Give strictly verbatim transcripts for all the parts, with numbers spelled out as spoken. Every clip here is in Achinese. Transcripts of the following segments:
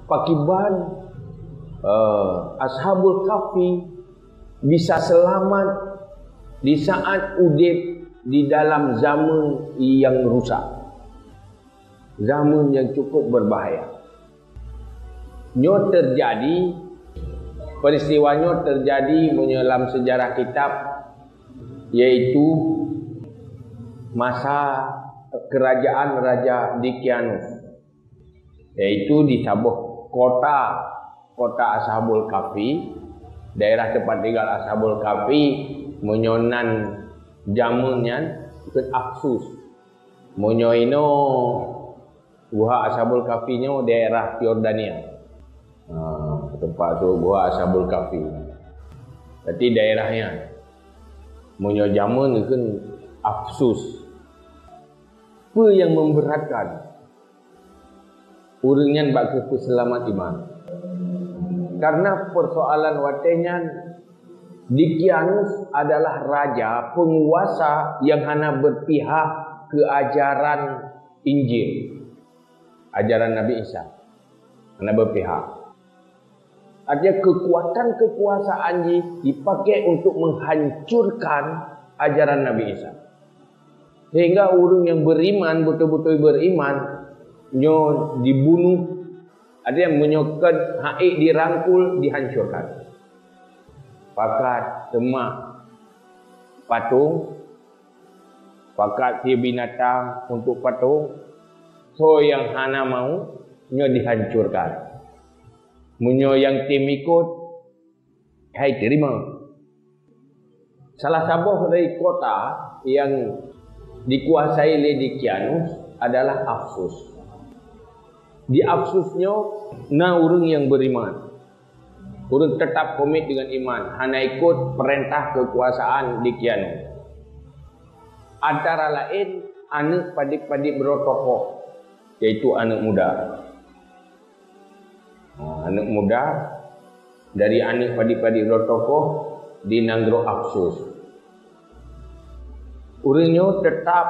Pakiban, eh, Ashabul Kahfi bisa selamat di saat udeb di dalam zaman yang rusak, zaman yang cukup berbahaya. Nyoe terjadi, peristiwa nyoe terjadi meunyoe lam sejarah kitab, yaitu masa kerajaan Raja Dikyanus, yaitu di saboh kota, kota Ashabul Kahfi, daerah tempat tinggal Ashabul Kahfi, meunyoe nan jameun nyan kheun Afsus. Meunyoe inoe Guha Ashabul Kahfi nyoe daerah Yordania. Ha, tempat tu Guha Ashabul Kahfi. Berarti daerah nyan. Meunyoe jameun kheun Afsus. Peue nyang memberatkan ureuëng nyan bak keupeuseulamat iman? Karena persoalan watée nyan, Dikyanus adalah raja penguasa yang hana berpihak ke ajaran Injil, ajaran Nabi Isa. Hana berpihak. Artinya, kekuatan kekuasaan jih dipakai untuk menghancurkan ajaran Nabi Isa. Sehingga ureuëng nyang beriman, beutôi-beutôi beriman, nyoe dibunuh. Artinya, meunyoe kon hak dirangkul, dihancurkan. Pakat teumak patong, pakat sie binatang untuk patong, soe nyang hana mau, nyoe dihancurkan. Meunyoe nyang tem ikot, hai terima. Salah saboh dari kota yang dikuasai lé Dikyanus adalah Afsus. Di Afsus nyoe na ureuëng nyang beriman. Ureuëng tetap komit dengan iman, hana ikot perintah kekuasaan Dikyanus. Antara lain, aneuëk padib-padib droe tokoh, yaitu aneuëk muda. Ha, aneuëk muda dari aneuëk padib-padib droe tokoh di nanggroe Afsus. Ureuëng nyoe tetap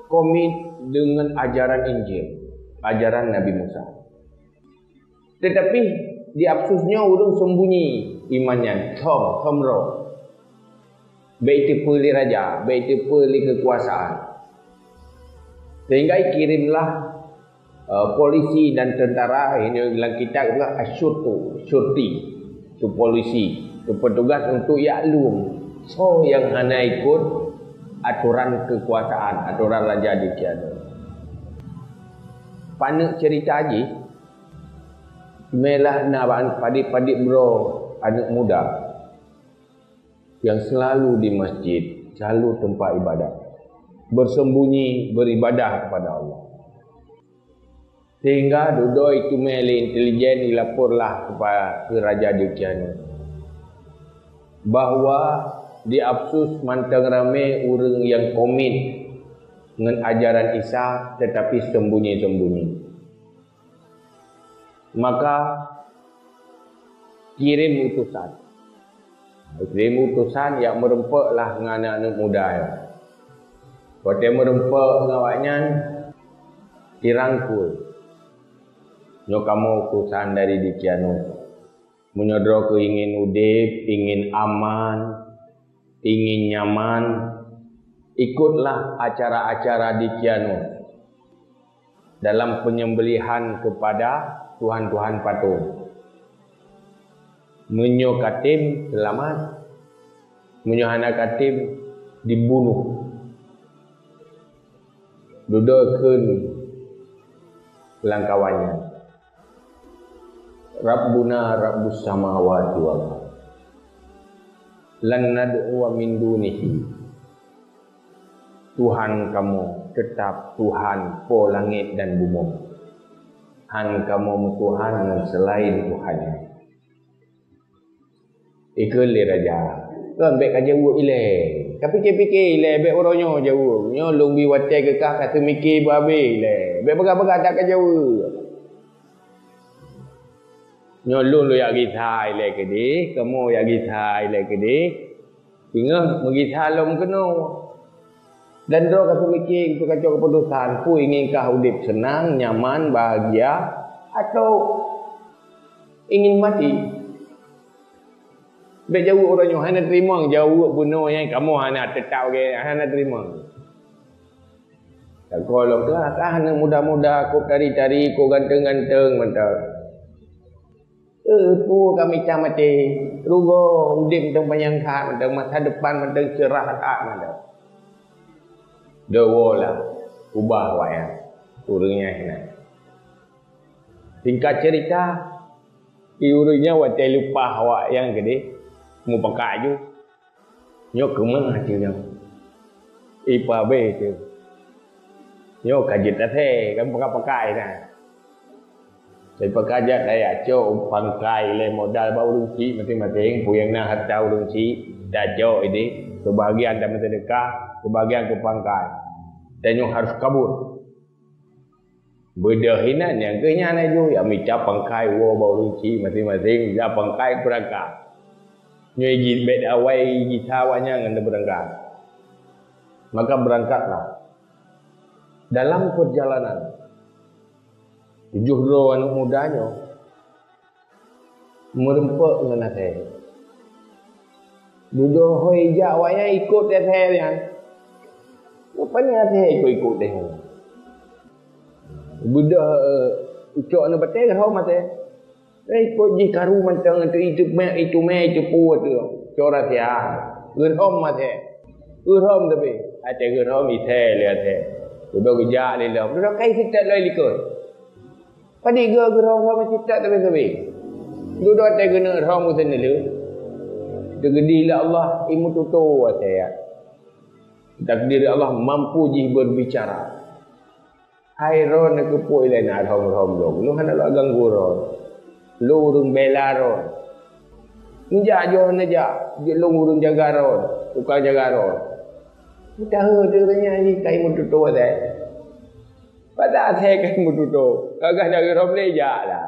komit dengan ajaran Injil, ajaran Nabi Musa. Tetapi di Afsus nyoe ureuëng sembunyi iman nyan, thom, thom roh. Bék teupeue lé raja, bék teupeue lé kekuasaan. Sehingga kirimlah, eh, polisi dan tentara, ini dalam kitab kata asyurtu, syurti, tu polisi, tu petugas untuk yaklum soe nyang hana ikot aturan kekuasaan, aturan raja Dikyanus. Paneuk cerita jih, meulah na padib-padib droe aneuëk muda yang selalu di masjid, selalu tempat ibadat, bersembunyi beribadah kepada Allah. Sehingga dudoe itu mé lé intelijen dilaporlah kepada Raja Dikyanus bahwa di Afsus mantong ramé ureuëng yang komit ngon ajaran Isa tetapi sembunyi-sembunyi. Maka kirim utusan. Kirim utusan yak meureumpok lah ngon aneuëk muda nyan. Watée meureumpok ngon awaknyan, dirangkul. Nyoe kamoe utusan dari Dikyanus. Meunyoe droe keuh ingin udeb, ingin aman, ingin nyaman, ikutlah acara-acara Dikyanus dalam penyembelihan kepada tuhan-tuhan patung. Meunyoe ka tem, seulamat. Meunyoe hana ka tem, dibunuh. Dudoe kheun lam kawan nyan, "Rabbuna Rabbus samawati wal ardh. Lan nad'u min dunihi." Tuhan kamoe tetap Tuhan Po langét dan bumoe. Han kamoe meutuhan ngon seulaén Tuhan nyan. Ikheun lé raja, "Kon bék ka jaweueb ilée. Ka pike-pike ilée, bék uroe nyoe jaweueb. Nyoe lôn bi watée keu kah ka teumike beu abéh ilée. Bék peugah-peugah that ka jaweueb. Nyoe lôn, lôn jak gisa ilée keudeh, kamoe jak gisa ilée keudeh. Singoh meugisa lom keunoe." Dan droe ka teumike untuk kacok keuputosan, peue ingin kah udeb seunang, nyaman, bahagia, atau ingin mati. Bék jaweueb uroe nyoe, hana teurimong jaweueb bunoe nyang kamoe hana teutap lagée hana teurimong. Takot lom kah, kah aneuk muda-muda, kok tari-tari, kok ganteng-ganteng mantong. Eh, peue ka mita maté, rugoe udeb mantong panyang that mantong, masa depan mantong cerah that mantong. Deuh woe lah, ubah awaknyan, ureuëng nyang hina. Singkat cerita, di ureuëng nyan watée leupah awak nyang keudeh, mupakat ju. Nyoe keumah teuh nyoe. Ipa abéh teuh. Nyoe ka jeuet asée, kan pakai-pakai na. Tapi pakajak daya cok pangkai lé modal bak ureuëng chik maséng-maséng, peue nyang na hareuta ureuëng chik, dacok ideh, seubagian dan meuseudeukah, seubagian keu pangkai. Dan nyoe harus kabur. Beudôh inan nyang keuh nyan laju, ya mita pangkai woe bak ureuëng chik maséng-maséng, ya pangkai beurangkat. Nyoe jih bék awai gisa awaknyan ngon beurangkat. Maka beurangkatlah. Dalam peurjalanan, tujoh droe aneuk muda nyoe meurumpok ngon asée. Dudoe hôi jak awaknyan ikot asée nyan. Rupanya asée ikot-ikot deh. Beudôh, eh, ucok ngon batée geurhom asée. Eh, ikot jih karu mantong, itu, itu mé, itu mé, itu peue tu. Cora sia. Geurhom asée. Geurhom tapi. Asée geurhom isée lé asée. Dudoe geujak lé lom. Dudoe kai sitat lom likot. Padit geu-, geurhom-rhom cit that sabe-sabe. Dudoe watée keuneuk rhom keu seuneulheueh, teugeudi lé Allah, imeututoe watée nyan. Takdir Allah mampu jih berbicara. Hai droe, neukeupeue ilée na rhom-rhom lôn? Lôn hana lôn ganggu droe. Lôn ureuëng bela droe. Neujak jih neujak, jeuet lôn ureuëng jaga droe, tukang jaga droe. Meudahe teuh nyan jih ka imeututoe watée. Padahai asée ka meututoe, ka gata geurhom lé jak lah.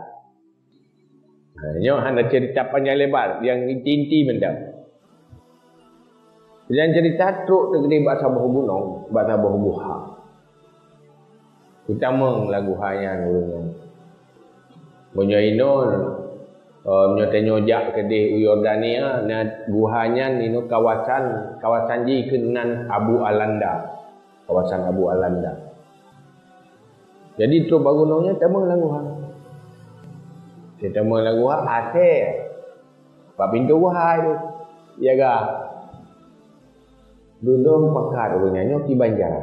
Ha, nyoe hana cerita panjang lebar, nyang inti-inti mantong. Nyang cerita trok teukeudi bak saboh gunong, bak saboh guha. Geutamong lam guha nyan ureuëng nyan. Meunyoe inoe, eh, meunyoe tanyoe jak keudeh u Yordania, na guha nyan inoe kawasan, kawasan jih keunan Abu Alanda. Kawasan Abu Alanda. Jadi trok bak gunong nyan tamong lam guha. Tamong lam guha, asée bak pintoe guha tu jaga. Dudoe pakat ureuëng nyan nyoe kiban cara.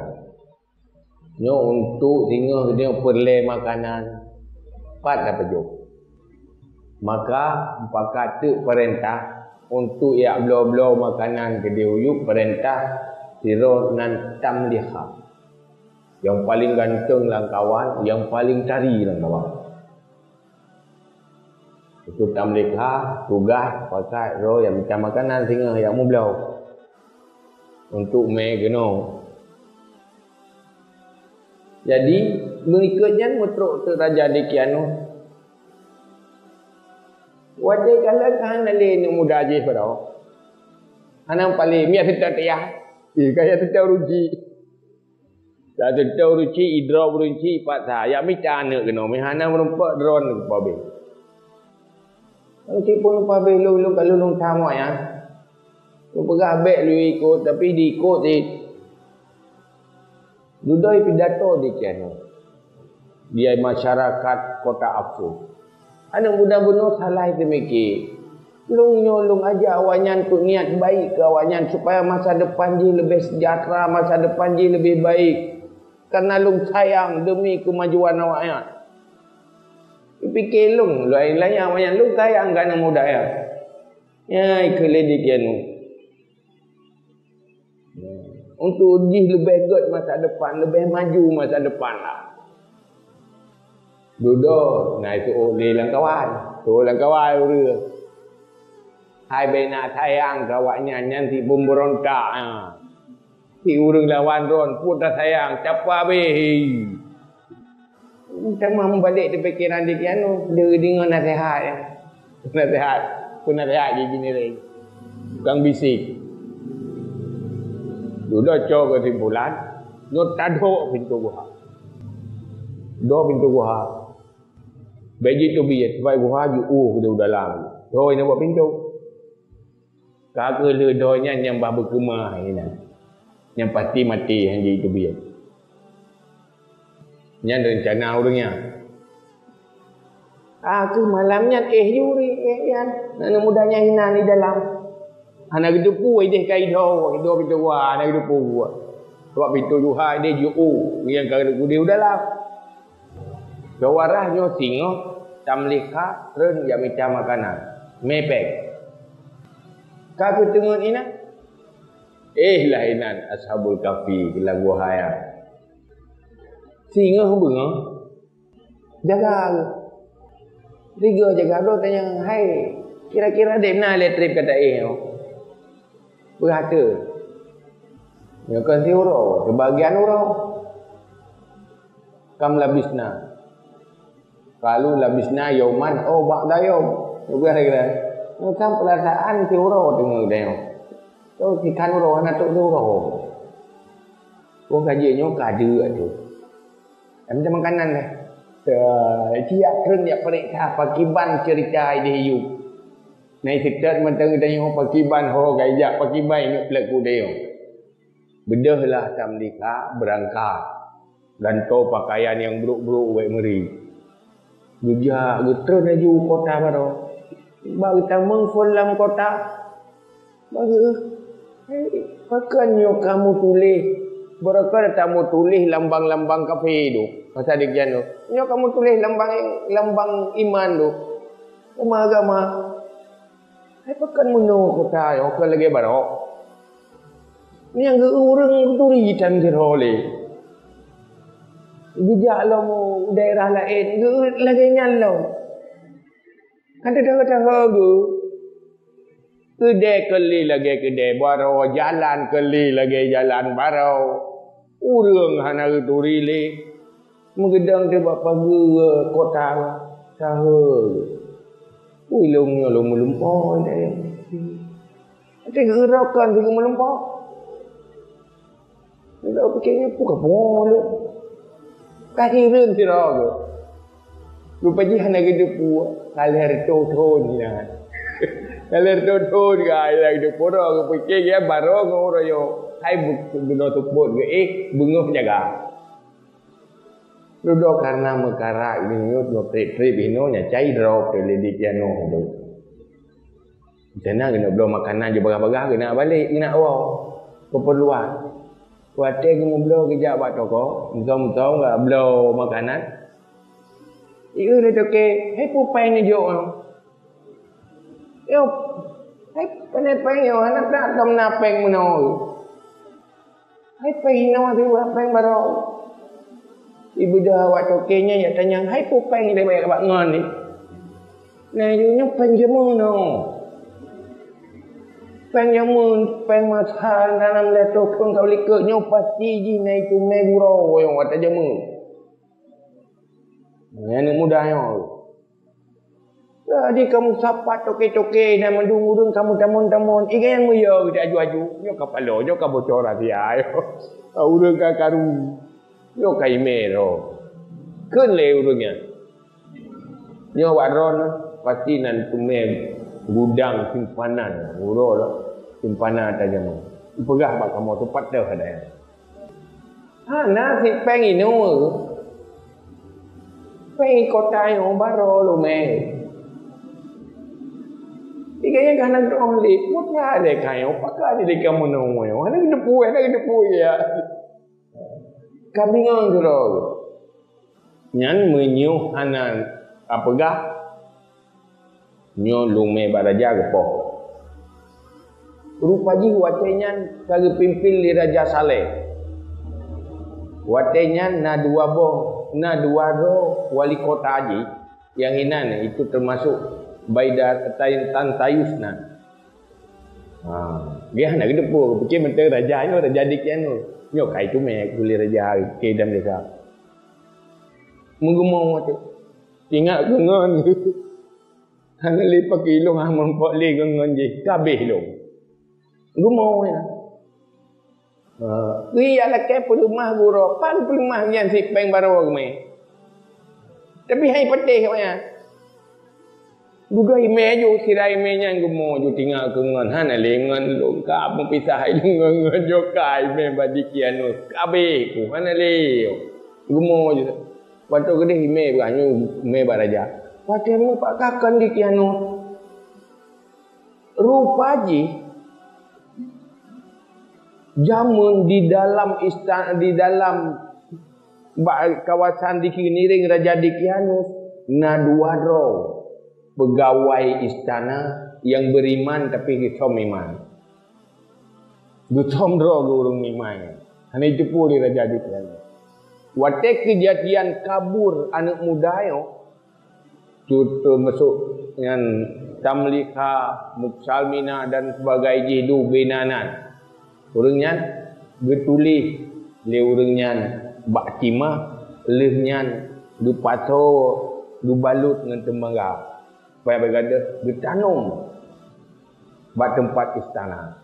Nyoe untuk singoh nyoe peureulée makanan, pat tapeujok. Maka, mupaka teuk peurintah untuk jak bloe-bloe makanan keudeh u yup peurintah sidroe nan tamliha. Nyang paleng ganteng lam kawan, nyang paleng tari lam kawan. Itu tamliha, tugaih pakat droe nyang mita makanan singoh jak mubloe untuk mé keunoe. Jadi, meuikot nyan meutrok teuk Raja Dikyanus. Watée kalon ka hana lé aneuk muda jih baroe. Hana paleng, miet seutôt tayah. Ih, kaya seutôt ruji. Seutôt ruji, idroe ruji, paksa. Jak mita aneuk keunoe, meuhana meurumpok droe keu pabeh. Meskipun pabeh lôn, lôn ka lôn tham awaknyan. Lôn peugah bék lôn ikot, tapi diikot cit. Dudoe pidato Dikyanus di masyarakat kota Afsus. Aneuk muda bunoe salah teumike. Lôn nyoe lôn ajak awaknyan keu niat baik keu awaknyan supaya masa depan jih leubeh sejahtera, masa depan jih leubeh baik. Karena lôn sayang demi keumajuan awaknyan. Pike lôn, lôn layan awaknyan, lôn sayang keu aneuk muda nyan. Nyan ikheun lé Dikyanus. Untuk jih leubeh gét masa depan, leubeh maju masa depan lah. Dudoe na iseuôt lé lam kawan, seuôt lam kawan ureuëng. Hai bék na sayang keu awaknyan, nyan si pemberontak, ha. Si ureuëng lawan droe, peue tasayang, capa abéh. Teuma meubalek di pikiran Dikyanus, dia deungoe naseuhat nyan. Naseuhat, peue naseuhat jih Ginereng. Tukang bisik. Dudoe cok keusimpulan, nyoe tadok pintoe guha. Dok pintoe guha. Bék jiteubiet, sabab guha jiôh keudéh u dalam. Doi na bak pintoe. Ka keuh lheueh doi nyan nyang bah beukeumah inan. Nyang pasti maté han jiteubiet. Nyan reuncana ureuëng nyan. Ah, keuh malam nyan éh juri, éh nyan. Aneuk muda nyan inan di dalam. Hana geuteupeue idéh ka idho, idho pintoe guha, hana geuteupeue. Sabab pintoe guha idéh jiôh, nyang ka geudeh u dalam. Suara nyoe singoh tamlika treun jak mita makanan. Mé péng. Ka keuh teungeut inan. Éh lah inan Ashabul Kahfi lam guha nyan. Singoh beungoh. Jaga. Tiga jaga dua tanya, "Hai, kira-kira di mana lé trép kata éh nyoe?" Peurhati. Nyoe kan si uroe, sebagian uroe. Kam labisna. Kalau labisna yauman, oh, ba'da yaum. Nyoe kan kira-kira. Nyoe kan perasaan si uroe teungoh dayong. Tu si kan uroe, hana tu uroe. Oh, gaji nyoe ka deuk tu. Kan macam makanan deh. Eh, siap treun jak peuriksa pakiban cerita idéh yup. Nai seutôt mantong tanyoe pakiban ho ka ijak pakiban ingat pelaku dayong. Beudôh lah tamlika beurangkat. Gantoe pakaian nyang brôk-brôk wék meuri. Geujak geutreun laju u kota baroe. Bak geutamong phon lam kota. Bak geuh, "Hei, pakon nyoe kamoe tuléh?" Barokon tamoe tuléh lambang-lambang kafé tu. Masa di kian tu. "Nyoe kamoe tuléh lambang, lambang iman tu. Uma agama." Hai pakon meunoe kota nyoe kon lagée barok. Nyang geu ureuëng turi tan sidroe lé. Geujak lom u daerah laén, geu lagée nyan lom. Kan teudah-teudah geu. Keudée keu lé lagée keudée barok, jalan keu lé lagée jalan barok. Ureuëng hana geuturi lé. Meugeudong teuk bak pageue kota, sahe. Ui, lôn nyoe lôn meulumpoe dayong. Até geurokan sigoe meulumpoe. Lôn pike nyoe peue ka pungo lôn. Ka hireuen sidroe geuh. Rupa jih hana geuteupeue, ka lheueh reutôh thon nyan. Ka lheueh reutôh thon ka hana geuteupeue, droe geupike geuh barô ngon uroe nyoe. Hai bu-, bunoe seupôt geuh, éh, beungoh jaga. Dudoe kareuna meukarat geunyut ngon trép-trép inoe nyang cai droe teuh lé di piano tu. Di sana geuneuk bloe makanan jih bagah-bagah geuneuk balek, geuneuk woe keupeurluan. Watée geumeubloe geujak bak toko, meusom-som geuh bloe makanan. Ieu lé toke, "Hai peue péng neujok nyoe?" "Yoh, hai pane péng nyoe, hana that lom na péng meunoe." Hai péng inoe siwa péng barô. Ibeudôh awak toke nyan jak tanyong, "Hai peue péng nyang bak ngon ni?" "Nah, nyoe péng jameun nyoe. Péng jameun, péng masa dalam lhèe thôn ka likot nyoe pasti jih na itumè gurô nyang watèe jameun." Nyan aneuk muda nyoe. Jadi kamoe sapat toke-toke dan mandum ureueng kamoe tamon-tamon. Iga nyang meuyue geuh aju-aju. Nyoe ka paloe, nyoe ka bocor rahsia. Ureueng ka karu. Nyoe ka imè roh. Kheun lé ureueng nyan. Nyoe awak droeneuh pasti nan teumè gudang simpanan. Uroe lah simpanan tajam. Peugah bak kamoe teupat teuh ada nyan. Hana sit péng inoe. Péng kota nyoe barô lumè. Tiga nyang ka na droe lé, peue lé ka nyoe, pakon lé ka meunoe nyoe. Hana geuteupeue, hana geuteupeue ya. Ka bingong keudroe. Nyan meunyoe hana tapeugah, nyoe lumè bak raja geupoh. Rupa jih watèe nyan ka geupimpén lé Raja Saleh. Watèe nyan na dua boh, na dua droe wali kota jih, nyang inan itu teumasok Baida Tan-, Tantayus nyan. Ha, geuh hana geuteupeue, geupikir mantong raja nyoe, raja di kian nyoe. Nyoe ka itumè lé raja keu dam desa. Meugumoe watèe. Ingat keu ngon. Hana lé pakri lôn, hana meurumpok lé ngon, ngon jih. Ka abéh lôn. Gumoe nyan. Ha, geuyue lakèe peuleumah gurô, pan peuleumah nyan sit péng barô geumè. Tapi hai patéh awaknyan. Dudoe imé ju, sira imé nyan geumo ju tinggai keu ngon, hana lé ngon lôn ka meupisah hai lôn ngon, ngon jo ka imé bak Dikyanus. Kabeh ku, hana lé. Geumo ju. Watèe keudeh imé bak nyoe, imé bak raja. Watèe nyoe pat ka kon Dikyanus. Rupa jih jameun di dalam ista-, di dalam bak kawasan di Kiniring Raja Dikyanus na dua droe peugawai istana nyang beriman tapi geusom iman. Geusom droe geu ureueng iman. Hana jiteupeue lé Raja Dikyanus. Watèe keujadian kabur aneuk muda nyoe, cut-, teumasok nyan Tamlikha, Muksalmina dan sebagai jih dubena nan. Ureueng nyan geutuléh lé ureueng nyan bak timah, lheueh nyan geupasoe, geubalot ngon teumaga, supaya beugadôh geutanom bak teumpat istana.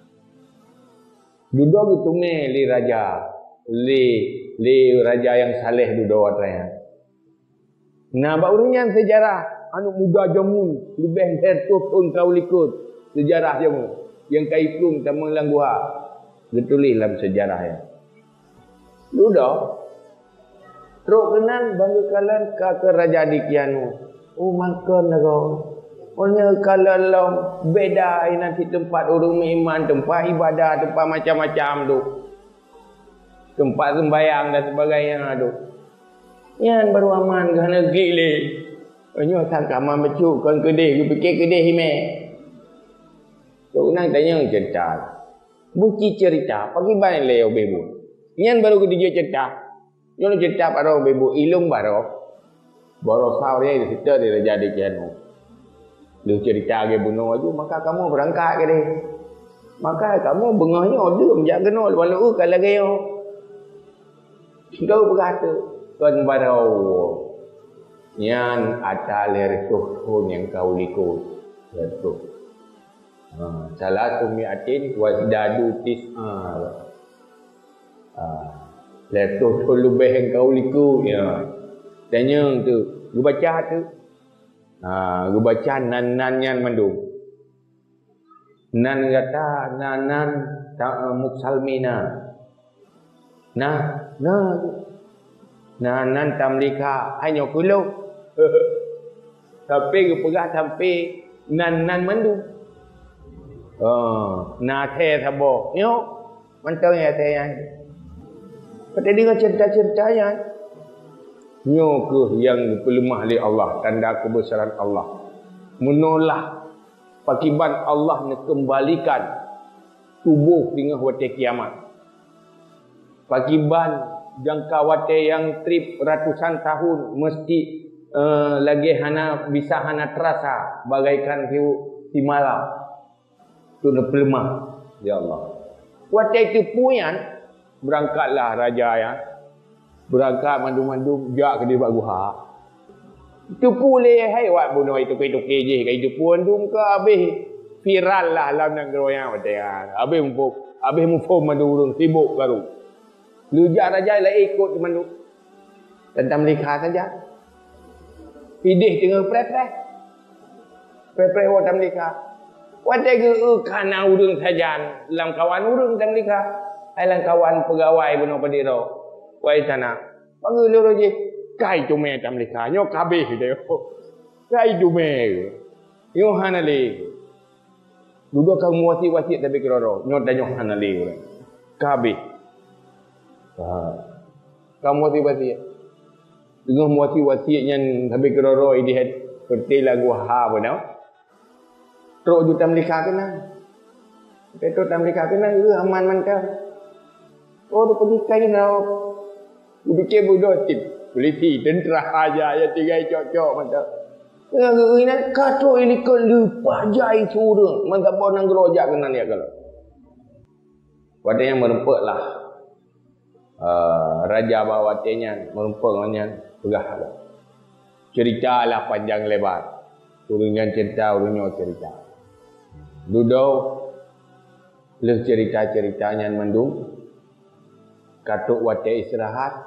Dudoe geuteumé lé raja, lé, lé raja nyang saleh dudoe watèe nyan. Na bak ureueng nyan seujarah aneuk muda jameun leubeh lhèe reutôh thôn ka u likot. Seujarah jameun nyang ka iplueng tamong lam guha, geutuléh lam seujarah nyan. Dudoe trok keunan ban geukalon ka keu Raja Dikyanus. Oh, makon lagoe. Oh, nyoe kalon lom beda inan cit teumpat ureueng meuiman, teumpat ibadah, teumpat macam-macam tu. Teumpat seumbayang dan sebagainya tu. Nyan baru aman, geuhana gik lé. Nyoe sang ka aman bacut, kon keudeh, geupike keudeh imé. Trok keunan tanyong ceurita. Buci ceurita, pakriban lé ubé bu. Nyan baru geutijak ceurita. Nyoe ceurita baroe ubé bu, ilong baroe. Baroe saur ya cerita di Raja Dikyanus. Lheueh ceurita lagèe bunoe aju, maka kamoe beurangkat keudeh. Maka kamoe beungoh nyoe deuem jak keunoe, walau ka lagèe nyoe. Geu peugah tu, kon baroe. Nyan ata lhèe reutôh thôn nyang ka u likot. Lhèe reutôh. Ha, salasatu mi'atin wazdadu tis'a. Ha, lhèe reutôh thôn leubeh nyang ka u likot, ya. Tanyong tu, geubaca tu. Ha, geubaca nan-nan nyan mandum. Nan gata, nan-nan ta-, Muksalmina. Nah, nah. Nah, nan Tamlikha, hai nyoe keuh lôn. Sampai geupeugah sampai nan-nan mandum. Oh, na asèe saboh. Nyoe, mantong ya asèe nyan. Pada deungoe cerita-cerita nyan. Nyoe keuh nyang geupeuleumah lé Allah, tanda keubeusaran Allah. Meunolah pakiban Allah neukeumbalikan tuboh singoh watèe kiamat. Pakiban jangka watèe nyang treb ratusan tahun meusti, eh, lagèe hana, bisa hana teurasa bagaikan siu-, simalam. Tu neupeuleumah, ya Allah. Watèe teupeu nyan, beurangkatlah raja nyan. Beurangkat mandum-mandum jak keudeh bak guha. Teupeu lé hai awak bunoe ituke-tuke jih ka iteupeu mandum ka habéh viral lah lam nanggroe nyan watèe nyan. Habéh muphom, habéh muphom mandum ureueng sibok karu. Lheueh jak raja laén ikot mandum. Dan Tamlikha saja. Ideh teungoh preh-preh. Preh-preh woe Tamlikha. Watèe geu-, eu ka na ureueng sajan lam kawan ureueng Tamlikha. Hai lam kawan peugawai bunoe padum droe. Wai sana. Panggil lôn jih. Kai teumé Tamlikha. Nyoe ka habéh teuh. Kai teumé. Nyoe hana lé. Dudoe ka meuwasiet-wasiet tapi keudroe-droe. Nyoe tanyoe hana lé ureueng. Ka habéh. Ha. Ka meuwasiet-wasiet. Teungoh meuwasiet-wasiet nyan sabe keudroe-droe idéh, seperti lagu ha beuna. Trok ju Tamlikha keunan. Trok Tamlikha keunan, eh, aman mantong. Oh, tu peugah keunan. Kupikir budoe cit. Polisi, tentera aja, ya tinggai cok-cok mantong. Ya, inan ka trok ilikot leupah jai sureueng. Mantong boh nanggroe jak keunan ya kalau. Watèe nyan meurumpok lah. Eh, raja bak watèe nyan meurumpok ngon nyan peugah lom. Cerita lah panjang lebar. Ureueng nyan cerita, ureueng nyoe cerita. Dudoe lheueh cerita-cerita nyan mandum, ka trok watèe istirahat,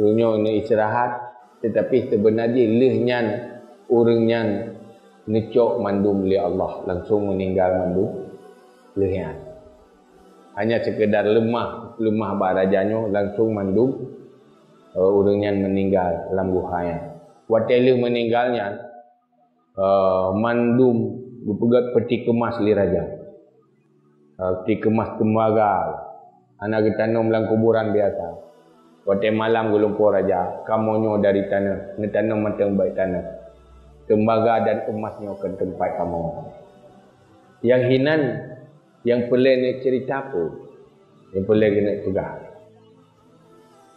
ureueng nyoe istirahat, Tetapi sebenarnya lheueh nyan, ureuëng nyan neucok mandum lé Allah, langsung meninggal mandum lheueh nyan. Hanya sekedar leumah, leumah bak raja nyoe, langsung mandum, eh, ureuëng nyan meninggal lam guha nyan. Watée lheueh meninggal nyan, eh, mandum geupeugét peti keumas lé raja. Eh, peti keumas teumbaga, hana geutanom lam kuburan biasa. Watée malam geulumpoe raja, kamoe nyoe dari tanoh, neutanom mantong bak tanoh. Teumbaga dan emas nyoe keu teumpat kamoe. Nyang hinan, nyang peureulée neucerita peue? Nyang peureulée keuneuk peugah,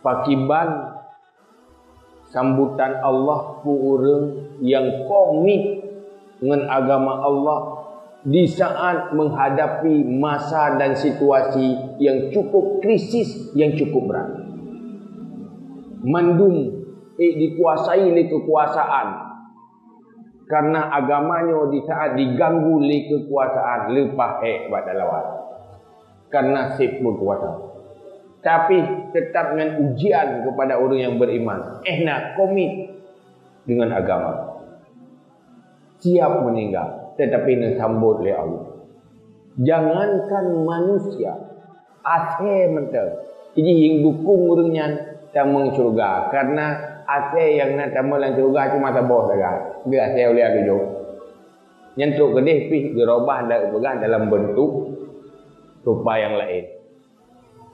pakiban sambutan Allah keu ureuëng nyang komit ngon agama Allah di saat menghadapi masa dan situasi yang cukup krisis, yang cukup berat. Mandum eh, dikuasai lé kekuasaan. Karena agama nyoe di saat diganggu lé kekuasaan, leupah hék bak dalawat. Karena seb berkuasa. Tapi tetap ngon ujian kepada orang yang beriman. Eh, nak komit dengan agama. Siap meninggal, tetapi neusambot lé Allah. Jangankan manusia, asée mantong. Jadi nyang dukung ureuëng nyan tamong syeuruga, karena asée nyang na tamong lam syeuruga cuma saboh sagai. Dia asée ulée tujoh. Nyan trok keudeh pih geurobah dan peugah dalam bentuk rupa nyang laén.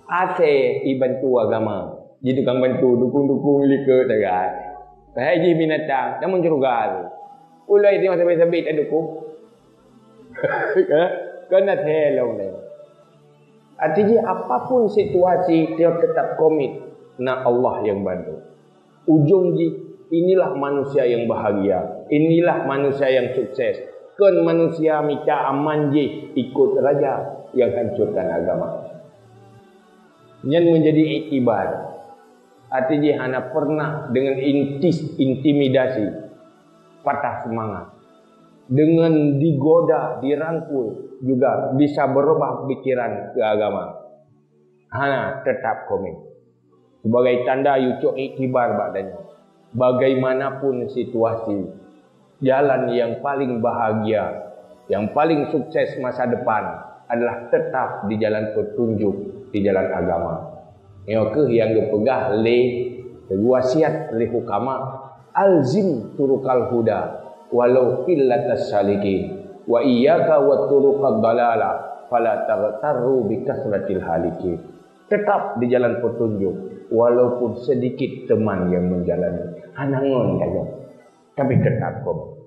Asée ibantu agama, ji tukang bantu, dukung-dukung likot sagai. Padahai jih binatang, namun syeuruga tu. Ulai tengok sabit-sabit tak dukung. Kan asée long deh. Artinya apapun situasi, dia tetap komit. Nah, Allah yang bantu. Ujung jih, inilah manusia yang bahagia, inilah manusia yang sukses. Kon manusia mita aman jih ikut raja yang hancurkan agama. Nyan menjadi iktibar. Arti jih hana pernah dengan intis, intimidasi, patah semangat. Dengan digoda, dirangkul juga bisa berubah pikiran ke agama. Hana, tetap komit. Sebagai tanda yue cok iktibar bak tanyoe. Bagaimanapun situasi, jalan yang paling bahagia, yang paling sukses masa depan adalah tetap di jalan petunjuk, di jalan agama. Nyoe kheueh nyang geupeugah lé, geuwasiat lé hukama, "Alzim turukal huda walau qillatas salikin, wa iyyaka wa turukad dalala, fala taghtarru bi kasratil halikin." Tetap di jalan petunjuk, walaupun sedikit teman yang menjalani. Hana ngon tajak, tapi tetap kok.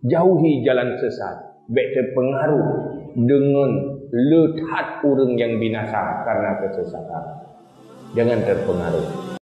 Jauhi jalan sesat, bék terpengaruh dengan le that ureuëng nyang binasa karena kesesatan. Jangan terpengaruh.